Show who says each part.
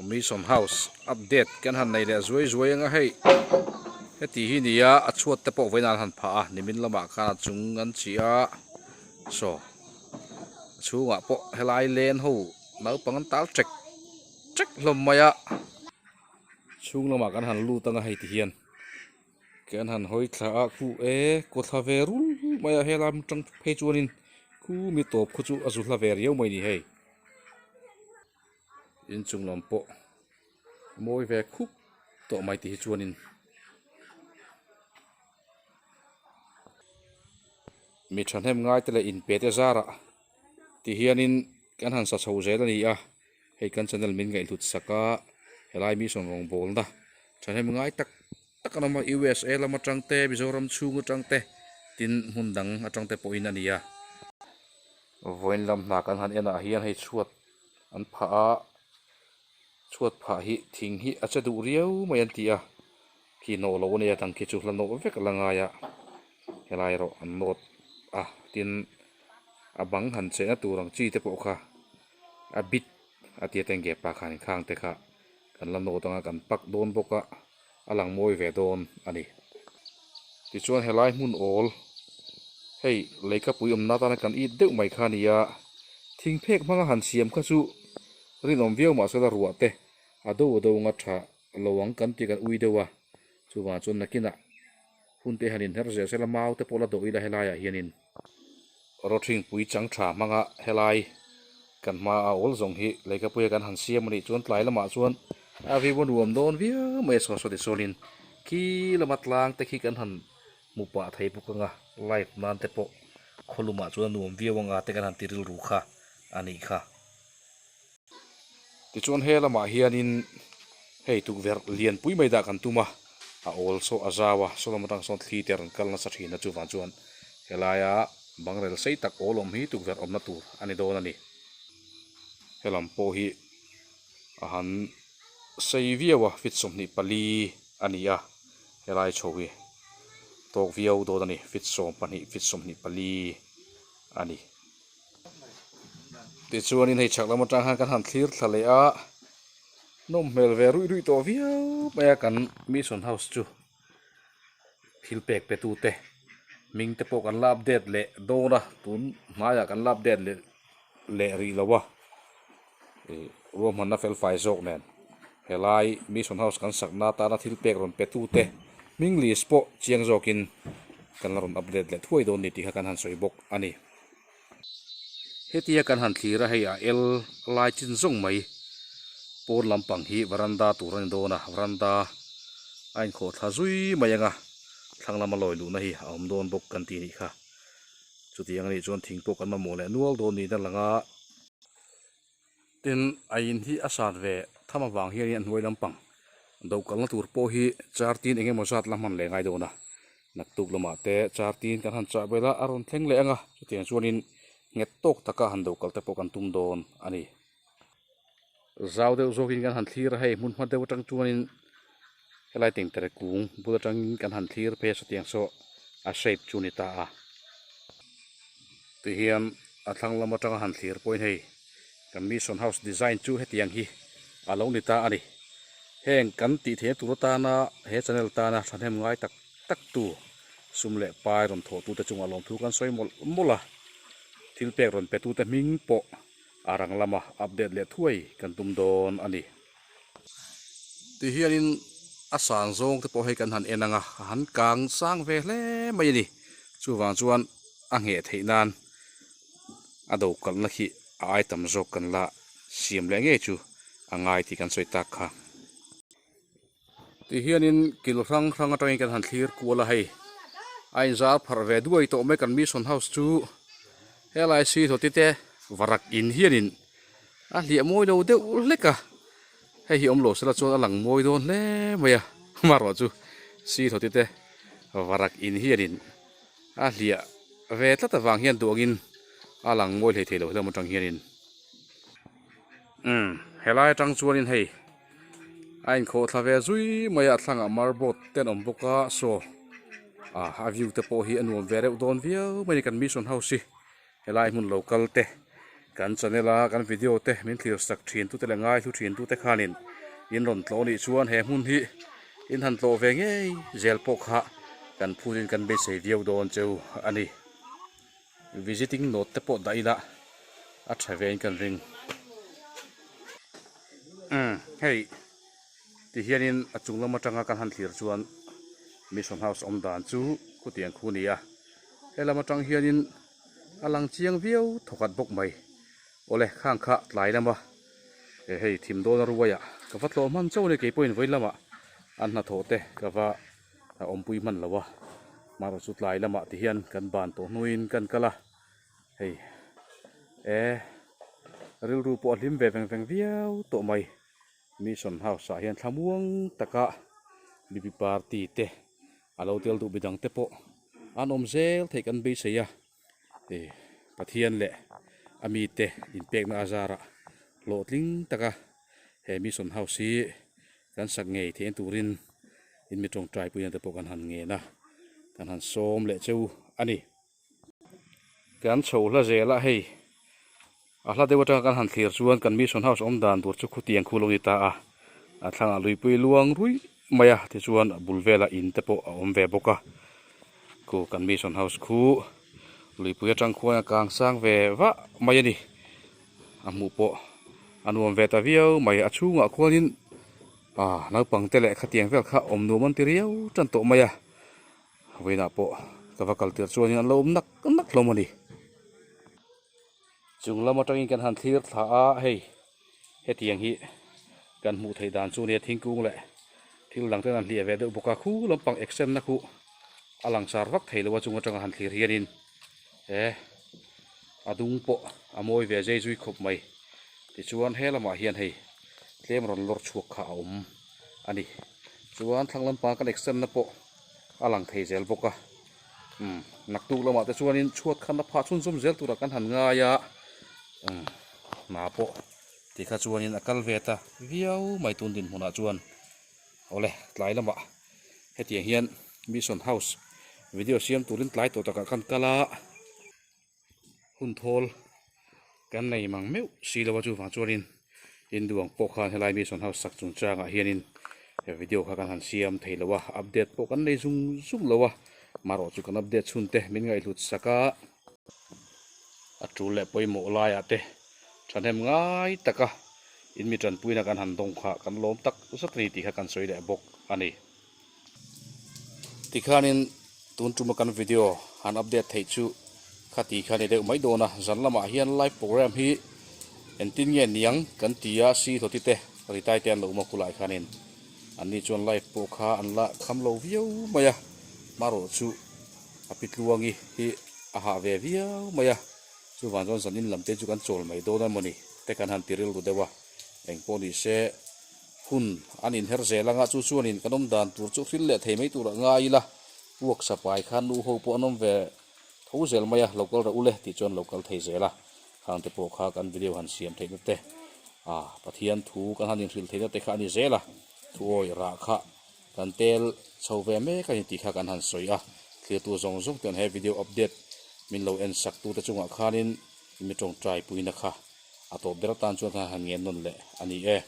Speaker 1: Mission House update kan han nei leh zuai zuai anga hei heti hi nia a chhuat te pawh vawiin an han phah a nimin lamah khan a chung an chih a saw a chhungah pawh helai len ho naupang an tal ṭek ṭek hlawm mai a chhung lamah kan han lut anga hei ti hian kan han hawi thla a khu e kaw thla ve rul mai a helai atang phei chuanin khu mi tawp khu chu a zu hla ve riau mai a ni hei. Inchung lam pawh mawi ve khup tawh mai tih hi chuanin mi thahnem ngai te leh inpe te zarah ti hianin kan han sa chho zel a ni a hei kan channel min ngaihhlut sak a helai mission rawngbawlna thahnem ngai tak tak an awm a USA lam atang te Mizoram chhung atang te tin hmun dang atang te pawhin a ni a vawiin lam hna kan han enah hian hei chhuat an phah a chhuat phah hi thing hi a che duh riau mai an ti a khi nawh loh a nia dang khi chu hla nawh vek a la ngai a helai erawh an nawt a tin a bang han chehna tur ang chi te pawh kha a bit a tia teng ge pa khan khang te kha kan la nawt anga kan pak dawn bawk a a lang mawi ve dawn a ni. Tichuan helai hmun awl hei leikapui awmna atana kan it deuh mai kha a ni a, thingphek hmanga han siam kha chu rinawm viau mahse la ruah te a do a do anga tha lo ang kan tih kan ui deuh a, chuvang chuan nakinah hun te han inher zel sela mau te pawh la dawh ila helaiah hianin rawthingpui chang tha hmanga helai kan hma a awl zawng hi leikapuia kan han siam a nih chuan tlai lamah chuan a view a nuam dawn viau mai a saw saw tichuanin khi lama tlang te khi kan han hmu pah thei bawk anga live nan te pawh khaw lumah chuan a nuam viau anga te kan han ti rilru kha a nih kha. Tichuan he lamah hianin hei tukverh lianpui mai dah kan tum a, a awl saw a zau a, saw lam atang sawn thli te rawn kal nasa thin a chuvang chuan helaia bangrel sei tak awl awm hi tukverh awmna tur a ni dawn a ni. Helam pawh hi a han sei viau a, feet 24 a ni a, helai chho hi tawk viau dawn a ni, feet 12 feet 24 a ni. Tichuanin hei chhak lam atang khan kan han thlir thla leh a, nawm hmel ve ruih ruih tawh viau mai a kan mission house chu thil pek pe tu te hming te pawh kan la update leh dawn a tun hmaiah kan la update leh leh rih lo a ih ruahmanna fel fai zawk nen helai mission house kan sakna atana thil pek rawn pe tu te hming list pawh chiang zawkin kan la rawn update leh thuai dawn ni tih kha kan han sawi bawk a ni. Hetia kan han thlir a hei a el lai chin zawng mai pawn lampang hi varanda tur a ni dawn a varanda a inkhawh thla zui mai ang a thlang lama lawi luhna hi a awm dawn bawk kan tih nih kha chutiang anih chuan thing pawh kan mamawh leh nual dawn niin a lang a tin a in hi a sat ve tham avang hianin a hnuai lampang do kalna tur pawh hi char tin eng emaw zat la hman leh ngai dawn a Naktuk lamah te char tin kan han chah vel a, a rawn thleng leh ang a, chutiang chuanin nghet tawk taka han do kal te pawh kan tum dawn a ni. Zau deuh zawkin kan han thlir a, hei hmun hma deuh atang chuanin helai tengtere kung bul atangin kan han thlir phei a, chutiang saw a shape chu a ni ta a. Tihian a thlang lam atanga han thlir pawhin hei kan mission house design chu hetiang hi a lo ni ta a ni. Heng kan tih theihna tur atana he channel tana thahnem ngai tak tak tu sum leh pai rawn thawh tute chungah lawmthu kan sawi mawlh mawlh a, thil pek rawn pe tute hming pawh a rang lama update leh thuai kan tum dawn a ni. Tihianin a sang zawng te pawh hei kan han en ang a, a han kang sang ve hle mai a ni. Chuvang chuan a ngheh theih nan a do kalhna khi a ai tam zawk kan la siam leh ngei chu a ngai tih kan sawi tak kha. Tihianin kil hrang hrang atangin kan han thlir kual a hei a inzar pharh ve duai tawh mai kan mission house chu helai si hlawti te varak in hianin a hliah mawi lo deuh hlek a hei hi awm lo sela chuan a lang mawi dawn hle mai a amaherawh chu si hlawti te varak in hianin a hliah ve tlat avang hian duh angin a lang mawi hlei thei lo hlawm atang hianin umm helai atang chuanin hei a inkhawh thla ve zui mai a thlangah marble te an awm bawk a saw ah a view te pawh hi a nuam ve reuh dawn viau mai a ni kan mission house hi helai hmun lo kal te kan channel a kan video te min thlir sak thin tute leh ngai hlu thin tute khanin. In rawn tlawh nih chuan he hmun hi in han tlawh ve ngei zel pawh kha kan phutin kan beisei viau dawn cheu a ni. Visiting note te pawh dah ila a tha vein kan ring. Umm hei ti hianin a chung lam atanga kan han thlir chuan Mission House awm dan chu khutiang khu a ni a, he lam atang hianin a lang chiang viau thawkhat bawk mai. Awle khang kha tlai lama e hei thim dawn a ruai ah ka va tlawh hman chauh a ni keipawhin vawi lamah an hnathawh te ka va awmpui hman lo a marawh chu tlai lamah ti hian kan ban tawh hnuin kan kal a hei e rilru pawh a hlim ve veng veng viau tawh mai. Mission House ah hian thlamuang taka mipi party te a lo tel duh midang te pawh an awm zel theih kan beisei a ih Pathian leh a mite inpekna a zarah hlawhtling taka he Mission House hi kan sak ngei theihna turin in mi tawngtai puina te pawh kan han ngen a kan han sawm leh cheu a ni. Kan chho hla zel a hei a hla deuh atanga kan han thlir chuan kan mission house awm dan tur chu khutiang khu lo ni ta a a thlangah luipui luang ruih mai a tichuan a bul velah in te pawh a awm ve bawk a khu kan mission house khu luipui atang khuan a kang sang ve vah mai a ni a hmuh pawh a nuam ve ta viau mai a chhungah khuanin ah naupang te leh khatiang vel kha awm nuam an ti riau tan tawh mai a. Vawiinah pawh ka va kal tir chuanin an lo awm nak nak hlawm a ni. Chung lam atangin kan han thlir thla a, hei hetiang hi kan hmuh theih dan chu nia thingkung leh thil dang ten an hliah ve deuh bawk a, khu lampang eksen na khu a langsar vak thei lo a chung atanga han thlir hianin he a dung pawh a mawi ve zei zui khawp mai. Tichuan he lamah hian hei tlem rawn lawr chhuak kha a awm a ni. Chuan thlang lampang kan eksen na pawh. a lang thei zel bawk a umm naktuk lamah te chuanin chhuat khan a phah chhunzawm zel turah kan han ngai a umm hna pawh tikha chuanin a kal ve ta viau mai tun dinhmunah chuan awle tlai lamah hetiang hian mission house video siam turin tlai tawh takah khan kal a. Hun thawl kan nei mang meuh si lo a chuvang chuanin Hindu ang pawh khan helai Mission House sak chungchangah hianin he video kha kan han siam thei lo a, update pawh kan nei zung zung lo a, marawh chu kan update chhun te min ngaihhlut sak a, a tul leh pawimawh laiah te thahnem ngai taka in mi tanpuina kan han dawng kha kan lawm tak zet a ni tih kha kan sawi leh bawk a ni. Tikhanin tun tuma kan video han update theih chu khati kha ni deuh mai dawn a, zan lamah hian live program hi engtin nge niang kan ti a, si hlawti te ritai te an lo awm a khulai khanin anni chuan live pawh kha an la kham lo viau mai a, hmarawh chu a pi tluangi hi a hah ve viau mai a, chuvang chuan zanin lam te chu kan chawl mai dawn a mawni te kan han ti rilru deuh a, engpawh ni se. Hun an inher zel anga chu chuanin kan awm dan tur chu hril leh thei mai turah ngai ila, puak sapai khan nu ho pawh an awm ve tho zel mai a, lo kal rah ule tih chuan lo kal thei zel a, khang te pawh kha kan video han siam theihna te ah Pathian thu kan han inhrilh theihna te kha a ni zel a, thuawi rah kha kan tel chho ve mek a ni tih kha kan han sawi a, thlirtu zawng zawng ten he video update min lo en sak tute chungah khanin mi tawngtai puina kha a tawp ber atan chuan kan han ngen nawn leh a ni e.